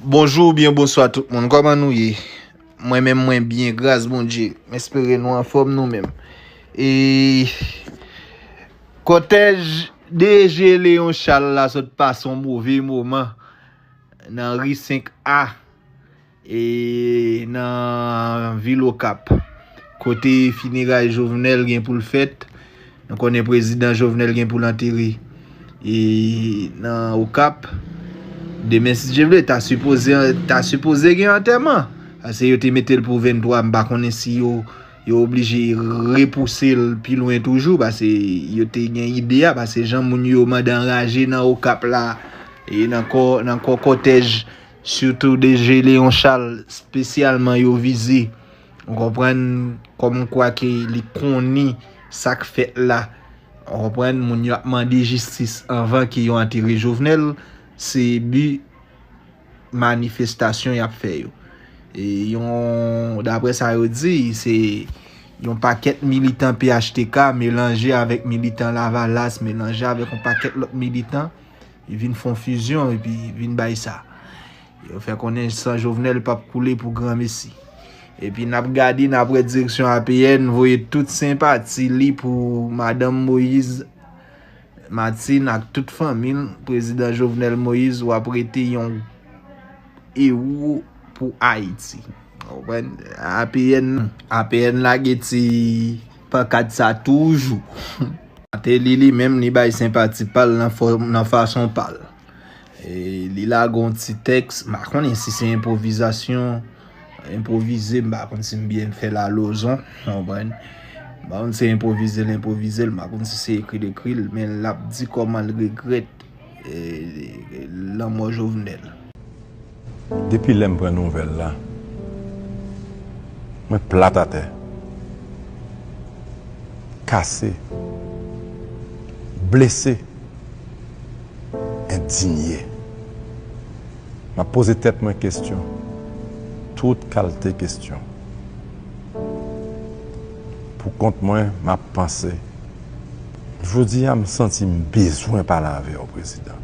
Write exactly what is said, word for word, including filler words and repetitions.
Bonjou oubyen bonswa tout moun, kòman nou ye? Mwen menm mwen byen, gras Bondye. M espere nou anfòm nou menm. E kòtèj D G Léon Charles la sot pase yon move moman nan ri senk A e nan vil Okap, kote fineray Jovenel gen pou l fèt. Nou konnen prezidan Jovenel gen pou l antere e nan Okap. Demen, si Dye vle, ta sipoze, ta sipoze gen antèman. Paske yo te mete l pou venntwa, m pa konnen si yo, yo oblije repouse l pi lwen toujou, paske yo te gen ide a, paske jan moun yo mande anraje nan Okap la, e nan kò, nan kò kòtèj, sitou D G Léon Charles, espesyalman yo vize. Ou konprann, kòmkwa ke li konnen sa k fèt la. Ou konprann, moun yo ap mande jistis anvan ke yo antere Jovenel. Se bi manifestasyon y ap fè yo. E yon, daprè sa yo di, se yon pakèt militan P H T K melanje avèk militan Lavalas, melanje avèk yon pakèt lòt militan, vin fè yon fizyon epi vin bay sa. Yo fè konnen san Jovenel p ap koule pou granmesi. Epi n ap gade, n ap wè direksyon A P N voye tout senpati li pou madanm Moïse Martine ak tout fanmi l. Prezidan Jovenel Moïse, w ap rete yon ewo pou Ayiti. Ou konprann? A P N, A P N lage ti pankat sa toujou. Martelly li menm, li bay senpati pa l nan fò, nan fason pa l. E li lage yon ti tèks, m pa konnen si se enpwovizasyon, enpwovize, m pa konn si m byen fè lalozon, w konprann? M pa konn si se enpwovize l enpwovize l, m pa konn si se ekri l ekri l, men l ap di kòman l regrèt e, lanmò Jovenel. Depi lè m pran nouvèl la, mwen plat atè, kase, blese, endinye. M ap poze tèt mwen kesyon, tout kalte kesyon. Pou kont mwen, m ap panse. Jodi a, m santi m bezwen pale avè w, prezidan.